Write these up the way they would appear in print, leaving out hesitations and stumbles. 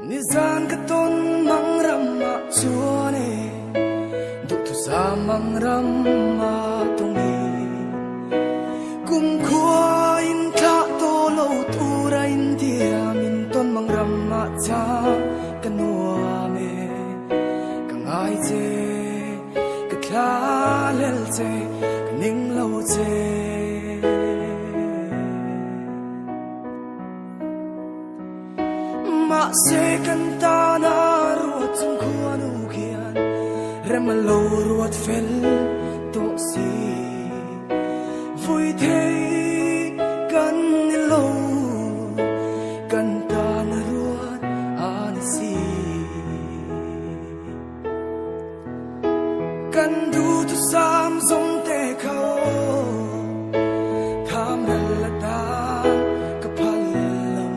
Nizan ka tawn mang ramah chuan e Duhthusam mang ramah tawng e Kumkhua in thlah tawh lo tura intiam in tawn mang ramah chang ka nuam e Ka ngai che ka thla hlel che ka ning lo che. Mahse kan tana ruat chung khuanu khian rem a lo ruat fel tawh si. Vui thei kan ni lo, kan tana ruat a ni si. Kan duhthusam zawng te kha aw, tham ral atan ka phal lo.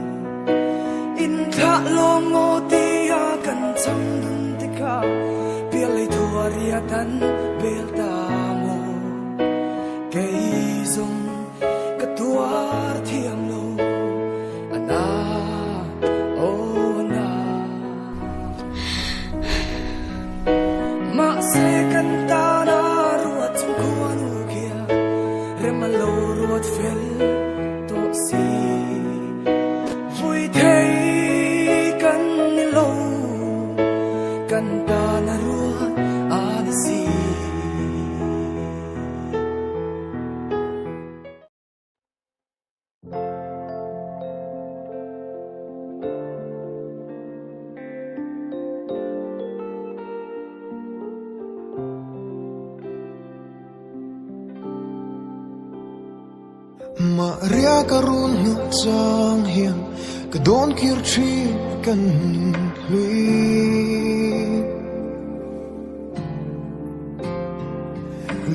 Inthlah lawng maw tia kan cham dun te kha pial lei thua riat an bel ta maw. Kei zawng ka tuar thiam lo, a na, aw a na. Mahse kan tana ruat chung khuanu khia rem a lo ruat fel tawh si. Vui thei kan ni lo, kan tana ruat a ni si. Maria ka run hnu chang hian ka dawn kir thin kan hlui.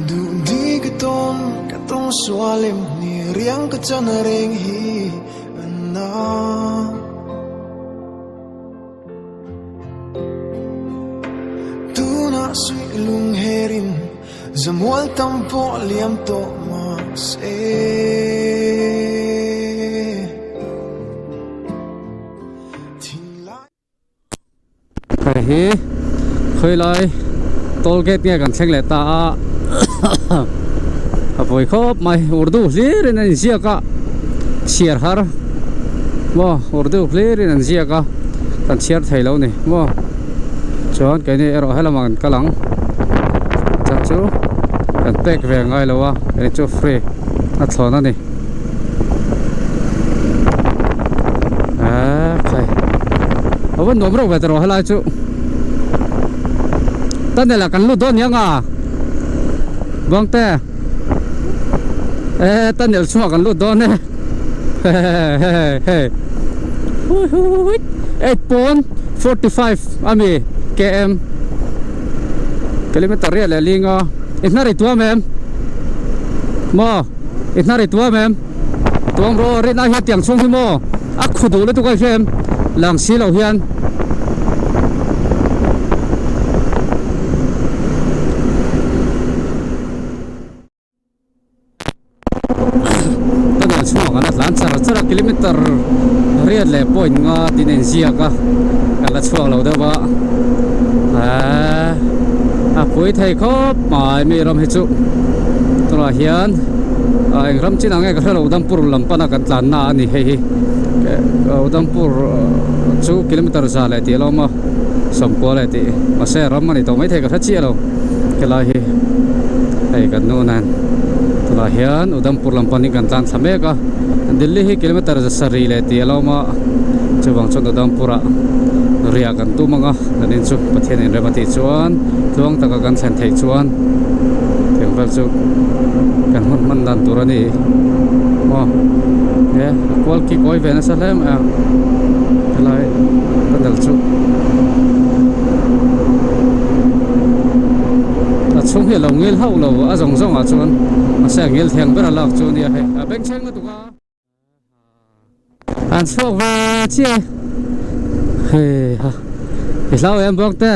Duh di ka tawn ka tawng sual em ni riang ka chan reng hi an na. Tunah suih lung herin zamual tam pawh liam tawh mahse. Hei hi khawilai toll gate nge kan thleng leh ta a a pawi khawp mai urdu hlir in an inziak a chhiar har maw urdu hlir in an ziak a kan chhiar thei lo ni maw chuan keini erawh helamah kan kal ang chan chu kan pek ve ngai lo a keini chu free a thlawn a ni. Khai a va nuam reuh ve ta rawh helai chu tunnel ah kan lut dawn niang a Buangte e tunnel chhungah kan lut dawn e hehehe 8.45 ami km kilometer riat leh ling a i hnar i tuam em maw. I hnar i tuam em? Tuam rawh aw, rin ai hian tiang chhung hi maw a khu duh lutuk a hria em? Lang si lo hian. Tunnel chhungah kan la tlan char char a, kilometer riat leh point nga tin a inziak a, kan la chhuak lo deuh a, eee a pui thei khawp mai mi ram hi chu tunah hian. Ah eng ram chin ang nge ka hrelo Udampur lam pana kan tlan na a ni hei hi Udampur chu kilometer za leh tih a lo awm a sawmkua leh tih mahse ram a ni tawh maithei ka hre chiah lo helai hi hei kan nu nen tunah hian Udampur lam panin kan tlan thla mek a Delhi hi kilometer za sarih leh tih a lo awm a chuvang chuan Udampur ah riah kan tum ang a zanin chu Pathian inrem a tih chuan tluang taka kan thlen theih chuan tiang vel chu kan hun hman dan tur a ni maw he a kual ki kawi ve nasa hle mai a helai tunnel chu a chhung hi a lo ngil hauh lo a zawng zawng ah chuan mahse a ngil thiang ber a lak chu a nia hei a bengchheng lutuk a. An chhuak ve chiah e hei ha i hlau em bawk te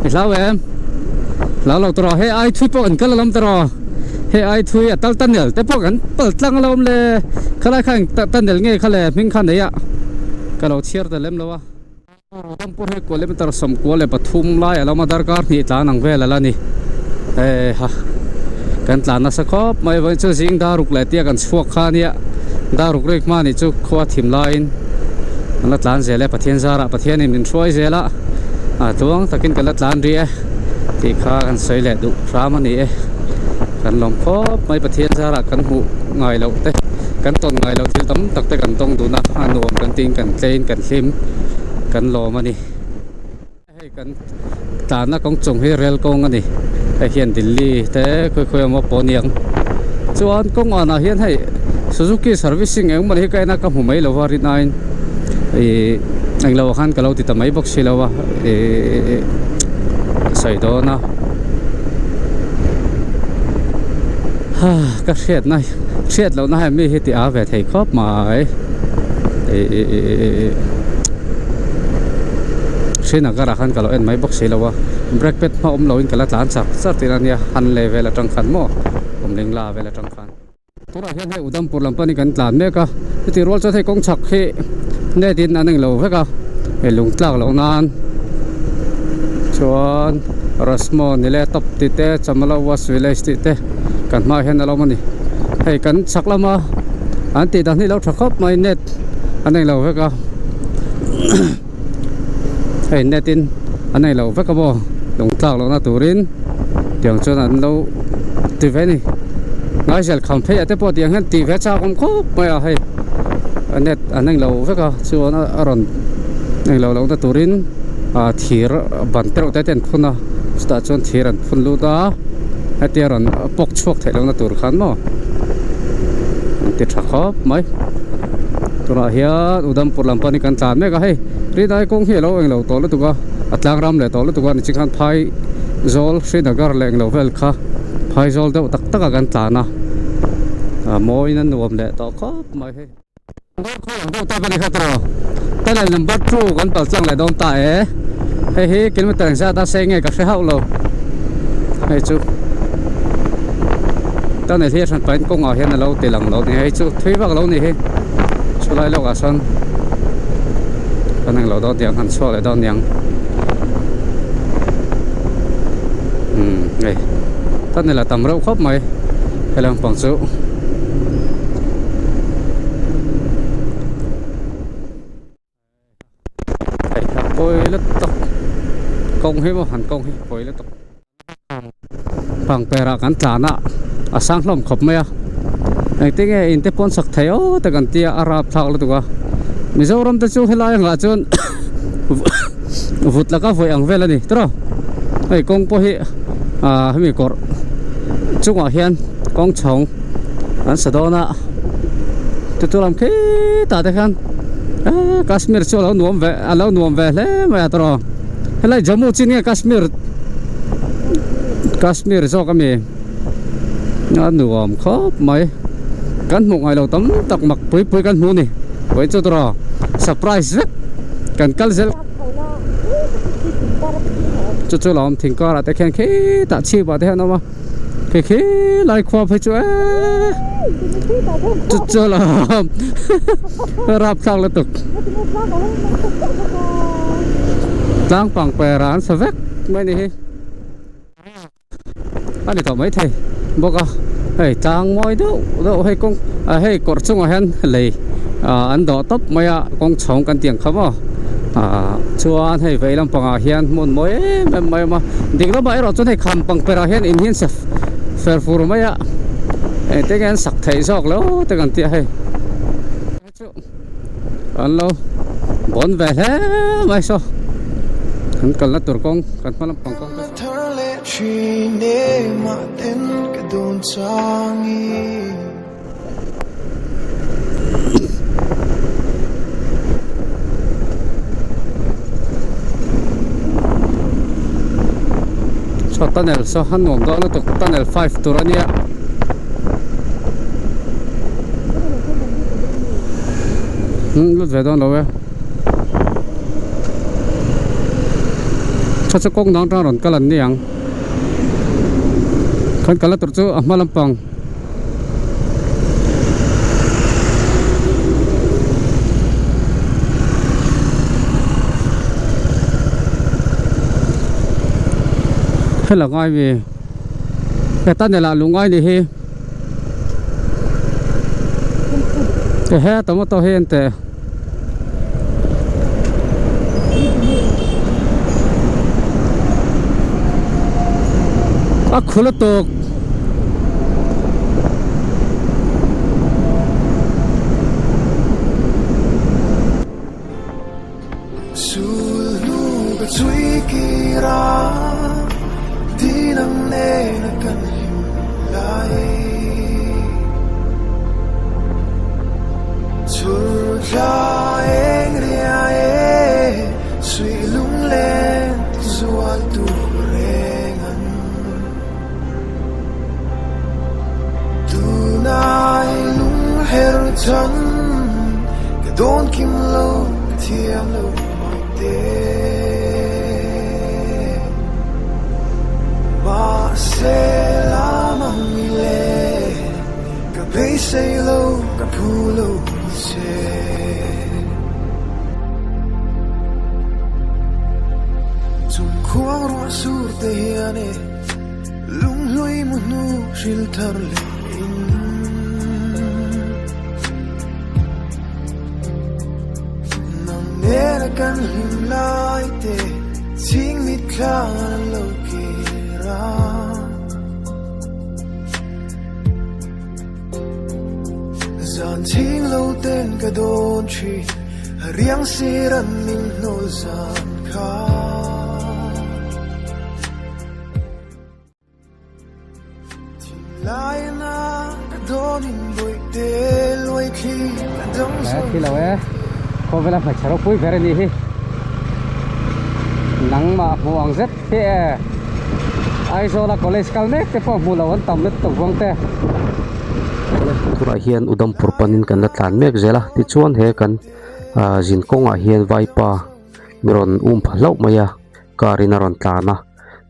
i hlau em hlau lo tawh rawh hei ai thui pawh kan kal alawm tawh rawh hei ai thui a tal tunnel te pawh kan pal tlang alawm le khalai kha eng tunnel nge kha le hming kha nei a ka lo chhiar ta lem lo a. Rampur hi kilometer 93 lai a lawm a darkar hnih tlan ang vel a la ni heiha kan tlan nasa khawp mai vawiin chu zing daruk leh tia kan chhuak kha ania daruk rik hma nih chu khua thim laiin kan la tlan zel e Pathian zarah Pathianin min hruai zel a a tluang takin kan la tlan rih e tih kha kan sawi leh duh hram a ni e kan lawm khawp mai Pathian zarah kan hmuh ngai loh te kan tawn ngai loh thil tam tak te kan tawng dun a a nuam kan tiin kan tlein kan hlim. Kan lawm a ni. Hei kan tlanna kawng chung hi rel kawng a ni. Hei hian Delhi te khawi khawi emaw pawh a ni ang. Chuan kawng anah hian hei Suzuki servicing eng emaw ni hi ka en a ka hmu mai lo va rin aiin ih englo ah khan ka lo ti ta mai bawk si lo a ih sawi dawn a. Ha ka hriatna hriat lohna hian mi hi ti a ve thei khawp mai ih Srinagar ah khan ka lo en mai bawk si lo a brake pad hma awm loin ka la tlan char char tihna ania han lei vel atang khan maw awmling la vel atang khan. Tunah hian hei Udhampur lam panin kan tlan mek a chutih rual chuan hei kawng chhak hi net in an englo vek a hei lung tlak loh nan chuan Rasmo ni leh top tih te Chamala wash village tih te kan hmaah hian a lo awm a ni hei kan chhak lama an tih dan hi a lo tha khawp mai net an englo vek a hei net in an englo vek a maw lung tlak lohna turin tiang chuan an lo ti ve a ni ngaizel kham phei ah te pawh tiang hian tih ve chak awm khawp mai a hei net an englo vek a chuan a rawn englo lohna turin ah thir ban te reuh te te an phun a chutah chuan thir an phun lut a hetia rawn pawk chhuak theih lohna tur khan maw an ti tha khawp mai tunah hian Udhampur lam pawh ni kan tlan mek a hei rinai kawng hi a lo englo tawh lutuk a a tlang ram leh tawh lutuk a niching khan phai zawl Srinagar leh englo vel kha phai zawl deuh tak tak a kan tlan a a mawiin a nuam leh tawh khawp mai hei. Khaw ang deuh tak a ni kha tawh tunnel number 2 kan pal tlang leh dawn ta e hei hi kilometer engzat a sei nge ka hre hauh lo hei chu tunnel hi a hran pahin kawngah hian a lo ti lang lo ni hei chu thui vak lo ni hi chulai lawkah sawn kan englo dawn tiang han chhuak leh dawn niang umm hei tunnel a tam reuh khawp mai helai lampang chu. Hei a pawi lutuk kawng hi maw han kawng hi a pawi lutuk pangper ah kan tlan a a sang hlawm khawp mai a engtin nge in te pawn sak thei aw te kan tia a rap thlak lutuk a Mizoram te chu helai angah chuan vut laka vawi ang vel a ni tawh hei kawng pawh hi ah hemi kawrh chungah hian kawng chhawng an sa dawn a chu chu lam khitah te khan eee Kashmir chu a lo nuam ve a lo nuam ve hle mai a tawrh helai Jammu chin nge Kashmir Kashmir zawk a mi a nuam khawp mai kan hmuh ngailo tam tak mak pui pui kan hmu a ni vawiin chu tawrh surprise vek kan kal zel chu chu lo awm thingkarah te khian khitah chhipah te hian a awm a. Khi khi lai khua phei chu eee chu chu lo rap thlak lutuk tlang pang per ah an sa vek mai ni hi a ni tawh mai thei bawk a hei tlang mawi deuh deuh hei kawng ah hei kawr chungah hian lei ah an dawh tawp mai a kawng chhawng kan tih ang kha maw ah chuan hei vei lampangah hian hmun mawi em em mai a awm a dik lamah erawh chuan hei kham pangperah hian in hian se fer fur mai a engte nge an sak theih zawk lo te kan tih a hei chu an lo bawn ve hle mai saw an kalna tur kawng kan hma lampang kawng te saw. Saw tunnel saw a nuam dawn lutuk tunnel 5 tur a nia umm lut ve dawn lo e saw chu kawng dang atang rawn kal an ni ang kan kalna tur chu a hma lampang. Fel a ngai mi heta nel ah lungai ni hi ehe tomato hi an teh. A khul a tawk. Khi lo e khawvela hmeichhe ropui ber a nih hi nangmah hmuh ang zet hi e Aizawla college kal mek te pawh hmuh loh an tam lutuk vang te. Tunah hian Udampur panin kan la tlan mek zel a tichuan he kan zin kawngah hian vaipa mi rawn um pha hlauh mai a car in a rawn tlan a.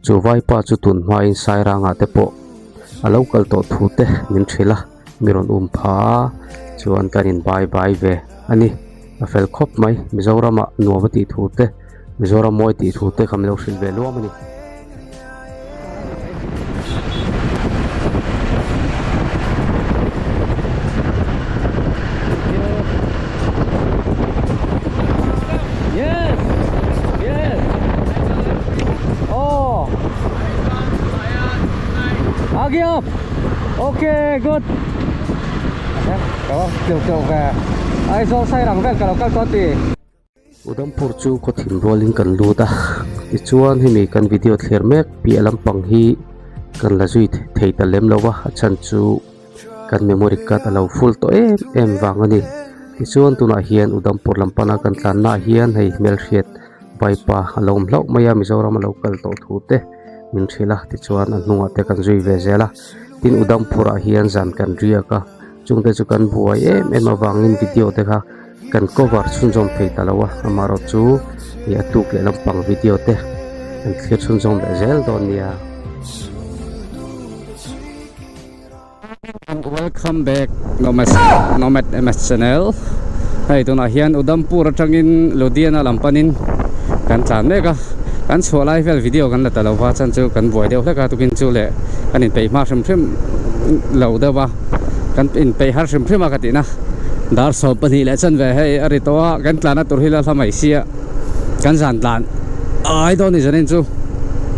Chu vaipa chu tun hmain Sairangah te pawh a lo kal tawh thu te min hrilh a, mi rawn um pha a, chuan kan in bai bai ve a ni. A fel khawp mai, Mizoramah nuam a tih thu te, Mizoram mawi tih thu te kha min lo hrilh ve luam a ni. Yes! Yes! Oh! Agi up! Okay, good. Kiểu kiểu về. Ai zo sai rang vel ka lo kal tawh ti. Udampur chu khaw thim rualin kan lut a, tichuan hemi kan video thlir mek piah lampang hi kan la zui thei ta lem lo va, a chhan chu kan memory card a lo full tawh em em vang a ni. Tichuan tunah hian Udampur lam pana kan tlannaah hian hei hmelhriat vaipa a lo awm hlauh mai a, Mizoram a lo kal tawh thu te min hrilh a, tichuan a hnungah te kan zui ve zel a, tin Udampurah hian zan kan riak a, chungte chu kan buai em em avangin video te kha. Kan cover chhunzawm thei ta lo a, amaherawh chu ih a tuk leh lampang video te kan thlir chhunzawm leh zel dawn nia. Welcome back Nomad Nomad MS channel hei tunah hian Udhampur atangin Ludhiana lam panin kan tlan mek a kan chhuah lai vel video kan la ta lo va chan chu kan buai deuh hlek a tukin chu leh kan inpeih hma hrim hrim lo deuh a kan inpeih har hrim hrim a ka tihna. Dar 22 leh chanve hei a ri tawh a, kan tlan a tur hi la hla mai sia, kan zan tlan ai dawn ni zanin chu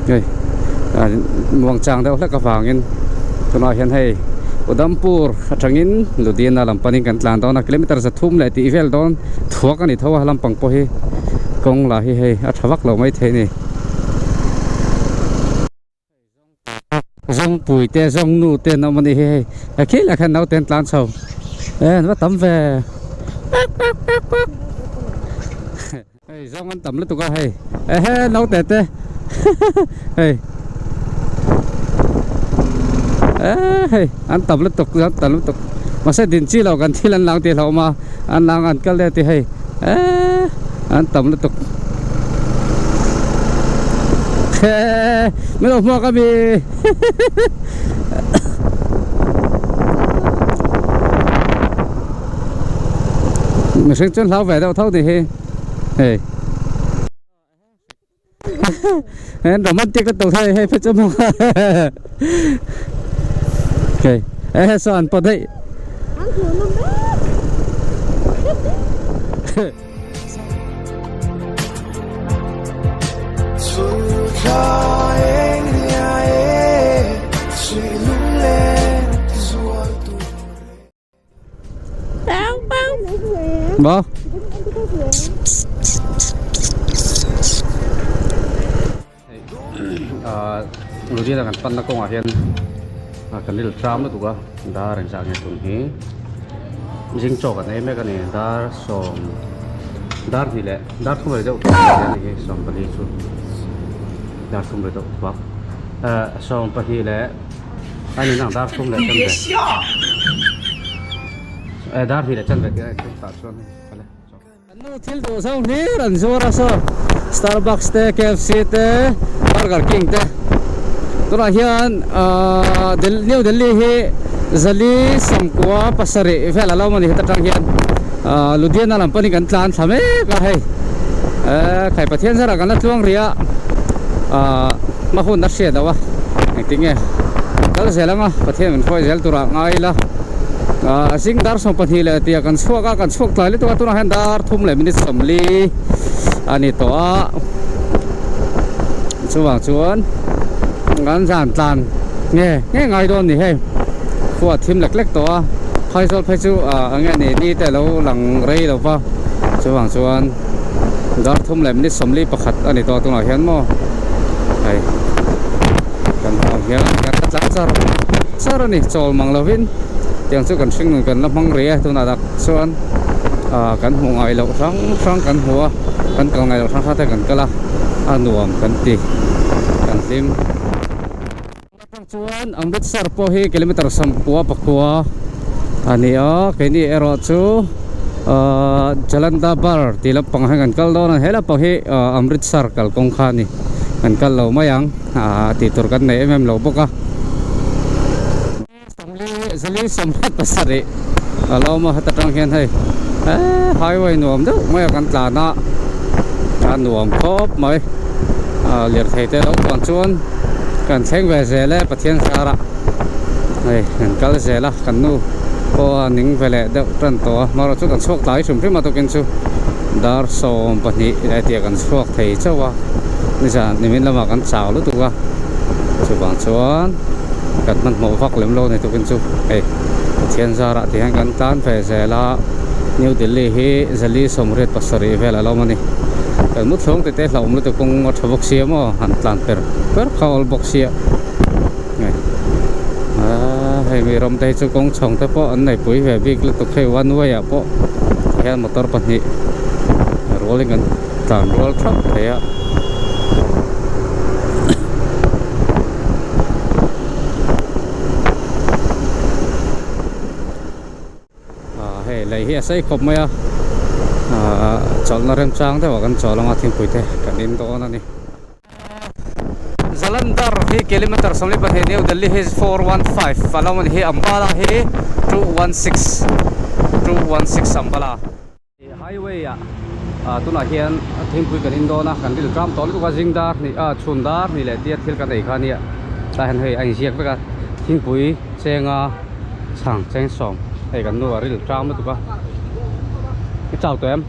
hei muang chang deuh hlek avangin tunah hian hei Udampur atangin Ludhiana lam panin kan tlan dawn a, kilometer 300 leh tih vel dawn thuak a ni tho a lampang pawh hi kawng lah hi hei a tha vak lo maithei a ni. Zawngpui te zawngnu te an awm a nih hi hei a khi lah khan naute an tlan chho e an va tam ve hei zawng an tam lutuk a hei ehe naute te hei e hei an tam lutuk an tam lutuk mahse din chi lo kan thil an lang tih hlauh awm a an lang an kal leh tih hei e an tam lutuk he min lo hmuak ami mihring chuan hlau ve deuh tho ni hi hei. Romantic lutuk hei hei phei chu maw hei eh saw an pawt daih. An hmuh nawm ber. Maw? Ludhiana kan panna kawngah hian kan ril tram lutuk a dar engzah nge tun hi zing chaw kan ei mek a ni dar sawm dar hnih leh dar thum rei deuh tawh a ni hi 14 chu dar thum rei deuh tawh a 12 leh a ni nang dar thum leh chanve dar hnih leh chanve tih a inchhung tah chuan hei kale. Kan nu thil duh zo hlir an zuar a saw Starbucks te KFC te Burger King te tunah hian ahh New Delhi hi zali sawmkua pasarih vel a lo awm a ni heta tang hian ahh Ludhiana lam pawhin kan tlan thla mek a hei ehh khai Pathian zarah kan la tluang rih a ahh hma hun a hriat loh a engtin nge kal zel ang a Pathian min hruai zel turah ngai ila. Ahh zing dar 12 leh tia kan chhuak a kan chhuak tlai lutuk a tunah hian dar thum leh minute 40 a ni tawh a chuvang chuan kan zan tlan nge nge ngai dawn ni hei khua thim lek lek tawh a phaizawl phei chu ah eng nge ni ni te alo lang rei lo va chuvang chuan dar thum leh minute 41 a ni tawh a tunah hian maw hei kan hmuh ang hian kan la tlan char. Char a ni, chawl mang lovin tiang chu kan hringnun kan la hmang rih a, tunah tak chuan ah kan hmuh ngai loh hrang hrang kan hmu a, kan kal ngai loh hrang hrang te kan kal a, a nuam kan ti, kan hlim. Atang chuan Amritsar pawh hi kilometer 90 pakua a ni a, keini erawh chu ah Jalandhar tih lampang hian kan kal dawn a, he lampang hi ah Amritsar kalkawng kha a ni, kan kal lo mai ang. Aaa tih tur kan nei em em lo bawk a. Sawmli zali sawmkhat pasarih a lo awm a heta tang hian hei eee highway nuam deuh mai a kan tlan a a nuam khawp mai a lirthei te lo chuan chuan kan thleng ve zel e Pathian zarah hei kan kal zel a kan nu pawh a ning ve leh deuh tan tawh a amaherawhchu chu kan chhuak tlai hrim hrim a tukin chu dar 12 leh tia kan chhuak thei chauh a. Nizan nimin lamah kan chau lutuk a, chuvang chuan kan hmanhmawh vak lem lo ni tukin chu hei Pathian zarah ti hian kan tlan ve zel a, New Delhi hi zali 87 vel a lo awm a ni. Kan mu thlawng tete hlauhawm lutuk kawng a tha bawk sia maw han tlan per per kha awl bawk sia hei aaa hei mi ram te hi chu kawng chhawng te pawh an neipui ve bik lutuk hei one way ah pawh hian motor pahnih rualin kan. Tlan rual thap thei a. Ah hei lei hi a sei khawp mai a ah chawlhna remchang deuh ah kan chawl anga thingpui te kan in dawn a ni. Jalandhar hi kilometer 42 New Delhi hi 415 a lo awm a ni hi Ambala hi 216 216 Ambala. Highway ah ah tunah hian thingpui kan in dawn a kan ril tram tawh lutuk a zing dar hnih ah chhun dar hnih leh tia thil kan ei kha ania tlai hian hei a inziak vek a thingpui chenga chhang cheng sawm hei kan nu a ril tram lutuk a i chau tawh em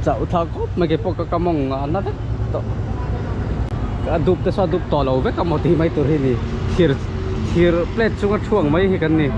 chauh tha khawp mai keipawh ka ka mawng a na vek tawh a dup te saw a dup tawh lo vek a maw tih mai tur hi ni thir thir plate chunga thuang mai hi kan ni.